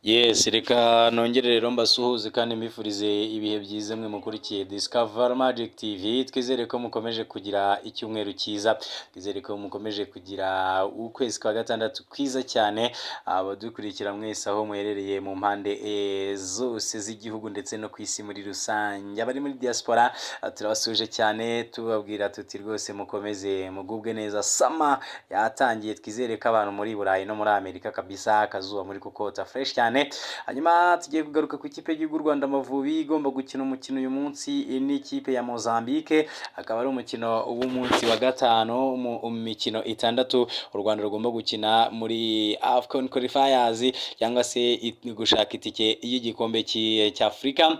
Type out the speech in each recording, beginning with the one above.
Yes, reka nongere rero mbasuhuze kandi mbifurize ibihe byiza mwe mukurikiye Discover Magic TV. Twizere ko mukomeje kugira icyumweru cyiza, twizere ko mukomeje kugira ukwezi kwa gatandatu kwiza cyane. Abadukurikira mwese aho muherereye mu mpande zose z'igihugu ndetse no ku isi muri rusange, abari muri diaspora, turabasuhuje cyane, tubabwira tuti rwose mukomeze mugubwe neza. Summer yatangiye, twizere ko abantu muri Burayi no muri Amerika kabisa akazuba muri kukota fresh cyane. Hanyuma tugiye kugaruka ku ikipe y'igihugu Rwanda Amavubi igomba gukina umukino uyu munsi n'ikipe ya Mozambique, akaba ari umukino w'umunsi wa gatanu mu mikino 6 u Rwanda rugomba gukina muri AFCON qualifiers, cyangwa se gushaka itike y'igikombe cy'Afurika.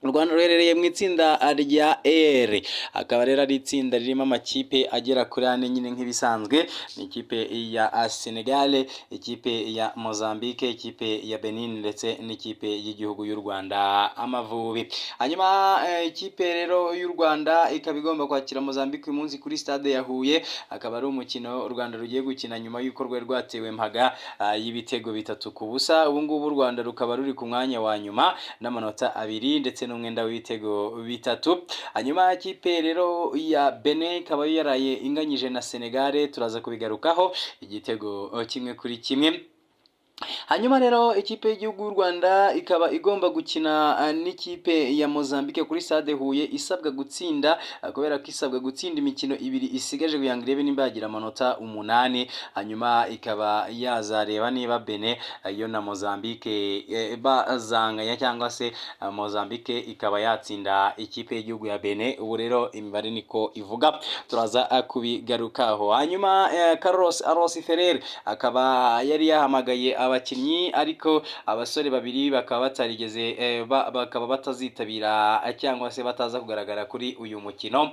U Rwanda ruherereye mu itsinda rya R, akaba rero ari itsinda ririmo amakipe agera kuri ane nyine nk'ibisanzwe. Ni ikipe ya Senegal, ikipe ya Mozambique, ikipe ya Benin ndetse n'ikipe y'igihugu y'u Rwanda Amavubi. Hanyuma ikipe rero y'u Rwanda ikaba igomba kwakira Mozambique uyu munsi kuri stade ya Huye, akaba ari umukino u Rwanda rugiye gukina nyuma y'uko rwari rwatewe mpaga y'ibitego 3-0. Ubu ngubu u Rwanda rukaba ruri ku mwanya wa nyuma n'amanota 2 ndetse n'umwenda w'ibitego 3. Hanyuma ikipe rero ya Benin ikaba yaraye inganyije na Senegal, turaza kubigarukaho, igitego 1-1. Hanyuma rero ikipe y'igihugu y'u Rwanda ikaba igomba gukina n'ikipe ya Mozambique kuri stade Huye, isabwa gutsinda, kubera ko isabwa gutsinda imikino ibiri isigaje kugira ngo irebe nimba yagira amanota 8, hanyuma ikaba yazareba niba Benin yo na Mozambique bazanganya, cyangwa se Mozambique ikaba yatsinda ikipe y'igihugu ya Benin. Ubu rero imibare niko ivuga, turaza kubigarukaho. Hanyuma Carlos Alós Ferrer akaba yari yahamagaye abakinnyi, ariko abasore babiri bakaba batarigeze bakaba batazitabira cyangwa se bataza kugaragara kuri uyu mukino.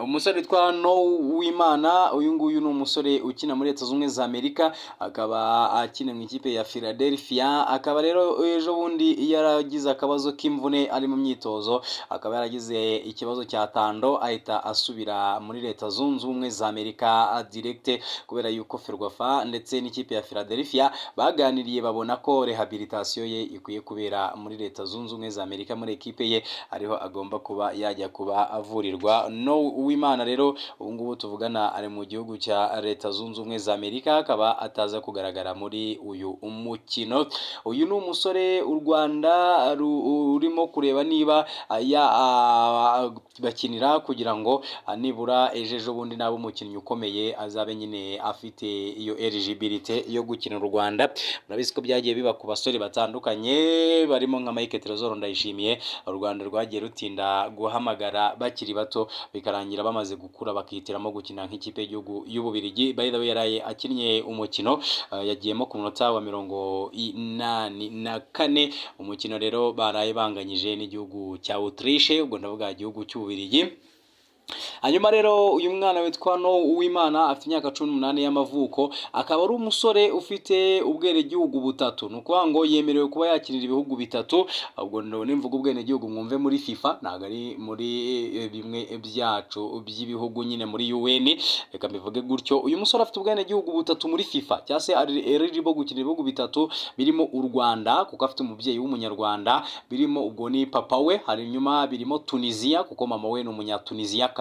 Umusore witwa Uwimana, uyu nguyu ni umusore ukina muri Leta Zunze Ubumwe za Amerika, akaba akina mu ikipe ya Philadelphia. Akaba rero ejo bundi yaragize akabazo k'imvune ari mu myitozo, akaba yaragize ikibazo cya tendon, ahita asubira muri Leta Zunze Ubumwe za Amerika direct, kubera yuko Ferwafa ndetse n'ikipe ya Philadelphia baganiriye babona ko rehabilitation ye ikwiye kubera muri Leta Zunze Ubumwe za Amerika, muri ekipe ye ariho agomba kuba yajya kuba avurirwa. No Uwimana rero ubu ngubu tuvugana ari mu gihugu cya Leta Zunze Ubumwe za Amerika, akaba ataza kugaragara muri uyu mukino. Uyu ni umusore u Rwanda rurimo kureba niba bakinira kugira ngo nibura ejo ejo bundi naba umukinnyi ukomeye azabe nyine afite iyo eligibility yo gukina u Rwanda. Murabizi ko byagiye biba ku basore batandukanye barimo nka Mike Trezor Ndayishimiye, u Rwanda rwagiye rutinda guhamagara bakiri bato, bikarangira bamaze gukura bakihitiramo gukina nk'ikipe y'igihugu y'Ububirigi. By the way, yaraye akinnye umukino, yagiyemo ku munota wa 84. Umukino rero baraye banganyije n'igihugu cya Autriche, ubwo ndavuga igihugu cy'Ububirigi. Hanyuma rero uyu mwana witwa No Uwimana afite imyaka 18 y'amavuko, akaba ari umusore ufite ubwenegihugu butatu. Ni ukuvuga ngo yemerewe kuba yakinira ibihugu bitatu. Ubwo nimvuga ubwenegihugu mwumve muri FIFA, ntabwo ari muri bimwe byacu by'ibihugu nyine muri UN, reka mbivuge gutyo. Uyu musore afite ubwenegihugu butatu muri FIFA, cyangwa se ari eligible gukina ibihugu bitatu, birimo u Rwanda kuko afite umubyeyi w'Umunyarwanda, birimo ubwo ni papa we, hanyuma birimo Tunisia kuko mama we ni Umunyatuniziyakazi,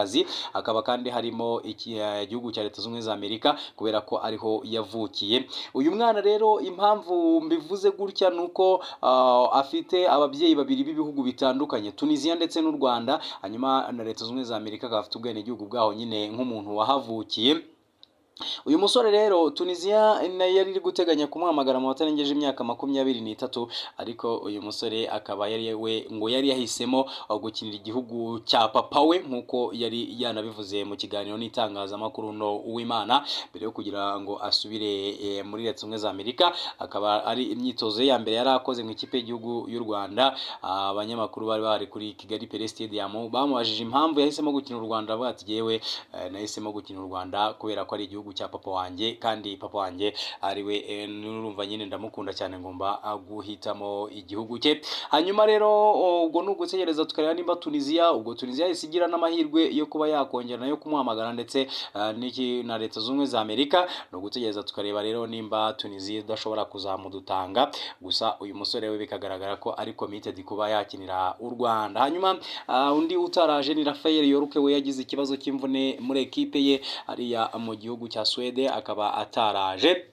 hakaba kandi harimo igihugu cya Leta Zunze Ubumwe za Amerika kubera ko ariho yavukiye. Uyu mwana rero, impamvu mbivuze gutya ni uko afite ababyeyi babiri b'ibihugu bitandukanye, Tunisia ndetse n'u Rwanda, hanyuma na Leta Zunze Ubumwe za Amerika akaba afite ubwenegihugu bwaho nyine nk'umuntu wahavukiye. Uyu musore rero Tunisia nayo yari iri guteganya kumuhamagara mu batarengeje imyaka 23, ariko uyu musore akaba yari we ngo yari yahisemo gukinira igihugu cya papa we, nk'uko yari yanabivuze mu kiganiro n'itangazamakuru. No Uwimana mbere yo kugira ngo asubire muri Leta Zunze Ubumwe za Amerika, akaba ari imyitozo ye ya mbere yari akoze mu ikipe y'igihugu y'u Rwanda. Abanyamakuru bari bahari kuri Kigali Pele Stadium bamubajije impamvu yahisemo gukina u Rwanda, avuga ati: "Jyewe nahisemo gukina u Rwanda kubera ko ari igihugu gihugu cya papa wanjye, kandi papa wanjye ariwe nurumva nyine ndamukunda cyane, ngomba guhitamo igihugu cye. Hanyuma rero ubwo ni ugutegereza tukareba nimba Tunisia, ubwo Tunisia yahise igira n'amahirwe yo kuba yakongera nayo kumuhamagara, ndetse n'iki na Leta Zunze Ubumwe za Amerika. Ni ugutegereza tukareba rero nimba Tunisia idashobora kuzamudutanga. Gusa uyu musore we bikagaragara ko ari committed kuba yakinira u Rwanda. Hanyuma undi utaraje ni Rafael York, we yagize ikibazo cy'imvune muri ekipe ye hariya mu gihugu cya Suwede, akaba ataraje.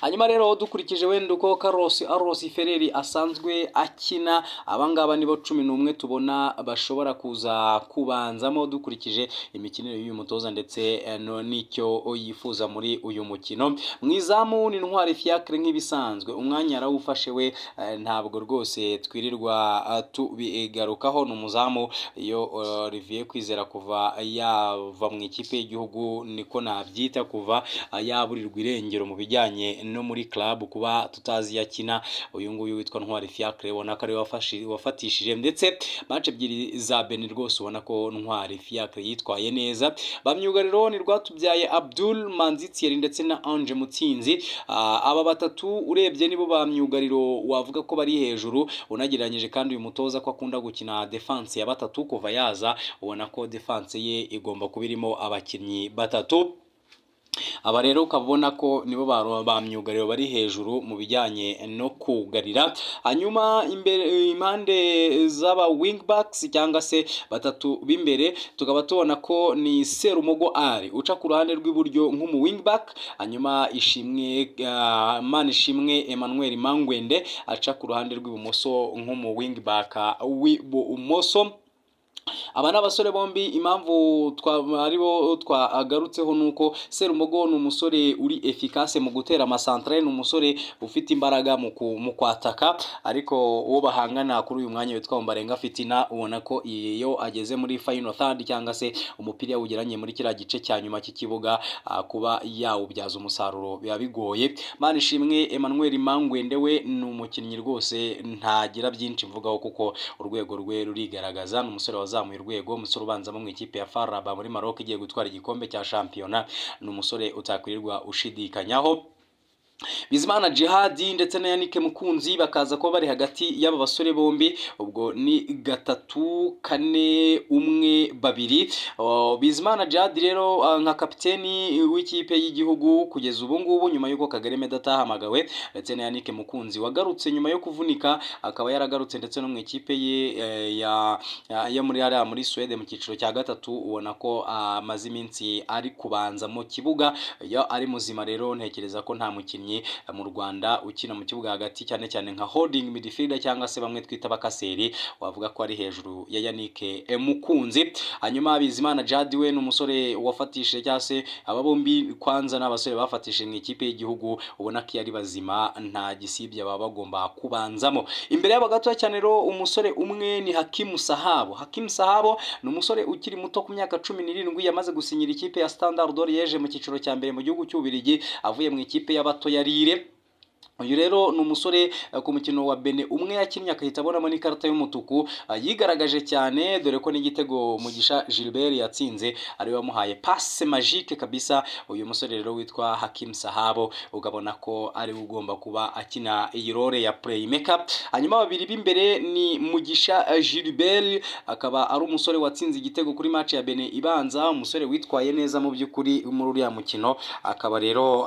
Hanyuma rero dukurikije wenda uko Carlos Aros Ferrer asanzwe akina, abangaba nibo 11 tubona bashobora kuza kubanzamo, dukurikije imikinire y'uyu mutoza ndetse n'icyo yifuza muri uyu mukino. Mu izamu ni Ntwari Fiacre nk'ibisanzwe, umwanya yarawufashe we, ntabwo rwose twirirwa tubigarukaho. Ni umuzamu iyo Olivier Kwizera kuva yava mu ikipe y'igihugu, niko nabyita, kuva yaburirwa irengero mu bijyanye no muri club, kuba tutazi iyo akina, uyu nguyu witwa Ntwari Fiacre ubona ko ariwe wafatishije, ndetse match ebyiri za Benin rwose ubona ko Ntwari Fiacre yitwaye neza. Ba myugariro ni Rwatubyaye Abdul, Manzi Thierry ndetse na Ange Mutsinzi. Aba batatu urebye nibo ba myugariro wavuga ko bari hejuru, unagereranyije kandi uyu mutoza ko akunda gukina defense ya batatu. Kuva yaza ubona ko defense ye igomba kuba irimo abakinnyi batatu. Aba rero ukabona ko nibo ba myugariro bari hejuru mu bijyanye no kugarira. Hanyuma imbere, impande z'aba wing backs cyangwa se batatu b'imbere, tukaba tubona ko ni Serumogo Ali uca ku ruhande rw'iburyo nk'umu wing back, hanyuma Ishimwe Manishimwe Emmanuel Mangwende aca ku ruhande rw'ibumoso nk'umu wing back w'ibumoso. Aba ni abasore bombi. Impamvu aribo twagarutseho ni uko Serumogo ni umusore uri efficace mu gutera amasantere, ni umusore ufite imbaraga mu kwataka, ariko uwo bahangana kuri uyu mwanya witwa Ombolenga Fitina, ubona ko iyo ageze muri final third cyangwa se umupira yawugeranye muri kiriya gice cya nyuma cy'ikibuga, kuba yawubyaza umusaruro biba bigoye. Manishimwe Emmanuel Mangwende we ni umukinnyi rwose ntagira byinshi mvugaho, kuko urwego rwe rurigaragaza. Ni umusore wazamuye urwego, umusore ubanzamo mu ikipe ya FAR Rabat muri Maroc igiye gutwara igikombe cya shampiyona, ni umusore utakwirirwa ushidikanyaho. Bizimana Djihad ndetse na Yannick Mukunzi bakaza kuba bari hagati y'aba basore bombi, ubwo ni 3-4-1-2. Bizimana Djihad rero nka kapiteni w'ikipe y'igihugu kugeza ubu ngubu, nyuma y'uko Kagere Meddie atahamagawe, ndetse na Yannick Mukunzi wagarutse nyuma yo kuvunika, akaba yaragarutse ndetse no mu ikipe ye ya muri hariya muri Suède mu cyiciro cya gatatu, ubona ko amaze iminsi ari kubanza mu kibuga. Iyo ari muzima rero ntekereza ko nta mukinnyi mu Rwanda ukina mu kibuga hagati, cyane cyane nka holding midfielder cyangwa se bamwe twita abakaseri, wavuga ko ari hejuru ya Yannick Mukunzi. Hanyuma Bizimana Djihad we ni umusore wafatishije, cyangwa se aba bombi kwanza ni abasore bafatishije mu ikipe y'igihugu, ubona ko iyo ari bazima nta gisibya baba bagomba kubanzamo. Imbere yabo gatoya cyane rero umusore umwe ni Hakimu Sahabo. Hakimu Sahabo ni umusore ukiri muto ku myaka 17, yamaze gusinyira ikipe ya Standard de Liège mu cyiciro cya mbere mu gihugu cy'Ububiligi, avuye mu ikipe y'abato ya Lille. Uyu rero ni umusore ku mukino wa Benin umwe yakinnye agahita abonamo n'ikarita y'umutuku, yigaragaje cyane, dore ko n'igitego Mugisha Gilbert yatsinze ariwe wamuhaye passe magique kabisa. Uyu musore rero witwa Hakim Sahabo ukabona ko ari we ugomba kuba akina iyi role ya playmaker. Hanyuma babiri b'imbere ni Mugisha Gilbert, akaba ari umusore watsinze igitego kuri match ya Benin ibanza, umusore witwaye neza mu by'ukuri muri uriya mukino, akaba rero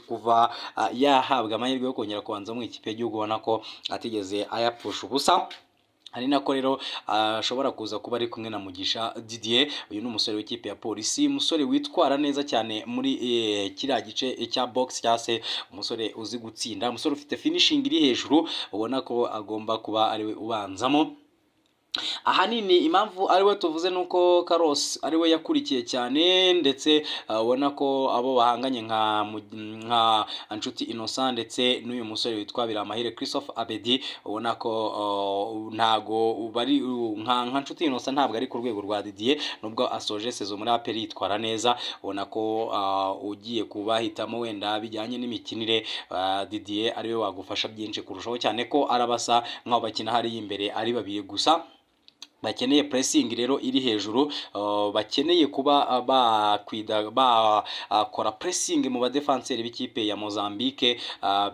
kuva yahabwa amahirwe yo kongera kubanza mu ikipe y'igihugu ubona ko atigeze ayapfusha ubusa. Ari nako rero ashobora kuza kuba ari kumwe na Mugisha Didier. Uyu ni umusore w'ikipe ya Polisi, umusore witwara neza cyane muri kiriya gice cya box, cyangwa se umusore uzi gutsinda, umusore ufite finishing iri hejuru, ubona ko agomba kuba ariwe ubanzamo. Ahanini impamvu ariwe tuvuze nuko Carlos ariwe yakurikiye cyane, ndetse ubona ko abo bahanganye nka Nshuti Innocent ndetse n'uyu musore witwa Biramahire Christophe Abedi, ubona ko ntago bari nka Nshuti Innocent, ntabwo ari ku rwego rwa Didier, nubwo asoje saison muri APR yitwara neza. Ubona ko ugiye kubahitamo wenda bijyanye n'imikinire, Didier ariwe wagufasha byinshi kurushaho, cyane ko arabasa nk'aho bakina hariya imbere ari babiri gusa. Bakeneye pressing rero iri hejuru, bakeneye kuba bakwida bakora pressing mu badefanseri b'ikipe ya Mozambique.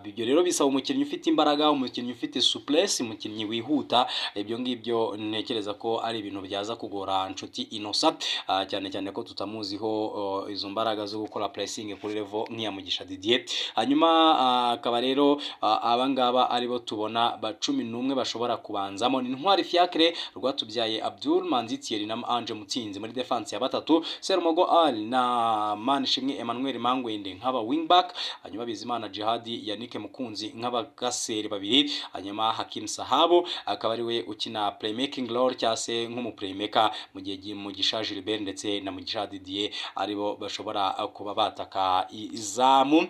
Ibyo rero bisaba umukinnyi ufite imbaraga, umukinnyi ufite souplesse, umukinnyi wihuta. Ibyo ngibyo ntekereza ko ari ibintu byaza kugora Nshuti Innocent, cyane cyane ko tutamuziho izo mbaraga zo gukora pressing kuri level nk'iya Mugisha Didier. Hanyuma akaba rero abangaba aribo tubona ba 11 bashobora kubanzamo: ni Ntwari Fiacre, Rwatubyaye Abdul, Manzi Thierry na Ange Mutsinzi muri defense ya batatu, Serumogo Ali na Manishimwe Emmanuel Mangwende nk'aba wingback, hanyuma Bizimana Jihadi, Yannick Mukunzi nk'abagaseri babiri, hanyuma Hakim Sahabo akaba ari we ukina playmaking role cyangwa se nk'umu playmaker, mu gihe Mugisha Gilbert ndetse na Mugisha Didier aribo bashobora kuba bataka izamu.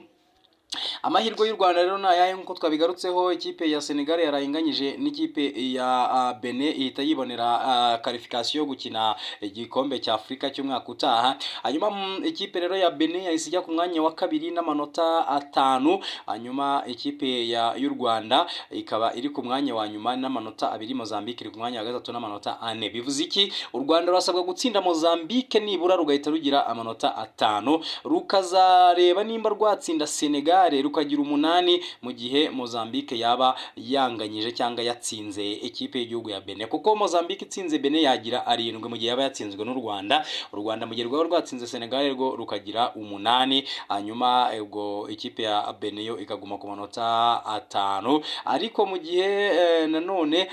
Amahirwe y'u Rwanda rero ni ayahe? Nk'uko twabigarutseho, ikipe ya Senegal yarayinganyije n'ikipe ya Benin, ihita yibonera qualification yo gukina igikombe cya Afurika cy'umwaka utaha. Hanyuma ikipe rero ya Benin yahise ijya ku mwanya wa kabiri n'amanota 5, hanyuma ikipe y'u Rwanda ikaba iri ku mwanya wa nyuma n'amanota 2, Mozambique iri ku mwanya wa gatatu n'amanota 4. Bivuze iki? U Rwanda rurasabwa gutsinda Mozambique nibura rugahita rugira amanota 5, rukazareba nimba rwatsinda Senegal rukagira 8, mu gihe Mozambique yaba yanganyije cyangwa yatsinze ikipe y'igihugu ya Benin, kuko Mozambique itsinze Benin yagira 7 mu gihe yaba yatsinzwe n'u Rwanda. U Rwanda mu gihe rwaba rwatsinze Senegal rwo rukagira 8, hanyuma ubwo ikipe ya Benin yo ikaguma ku manota 5. Ariko mu gihe nanone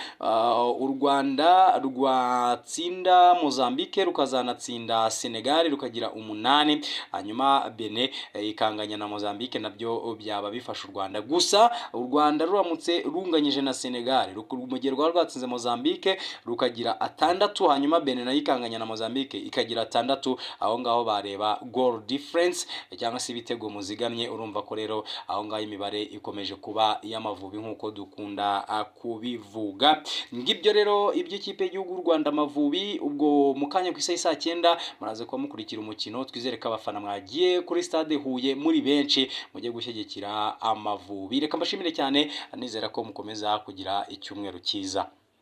u Rwanda rwatsinda Mozambique rukazanatsinda Senegal rukagira 8, hanyuma Benin ikanganya na Mozambique, nabyo byaba bifasha u Rwanda. Gusa u Rwanda ruramutse runganyije na Senegal mu gihe rwaba rwatsinze Mozambique rukagira 6, hanyuma Benin nayo ikanganya na Mozambique ikagira 6, aho ngaho bareba goal difference cyangwa se ibitego muzigamye. Urumva ko rero aho ngaho imibare ikomeje kuba iy'Amavubi nk'uko dukunda kubivuga. Ngibyo rero iby'ikipe y'igihugu y'u Rwanda Amavubi. Ubwo mu kanya ku isaha saa 9 muraza kuba mukurikira umukino. Twizere ko abafana mwagiye kuri stade Huye muri benshi, mujye gushyigikira Amavubi. Reka mbashimire cyane, nizera ko mukomeza kugira icyumweru cyiza.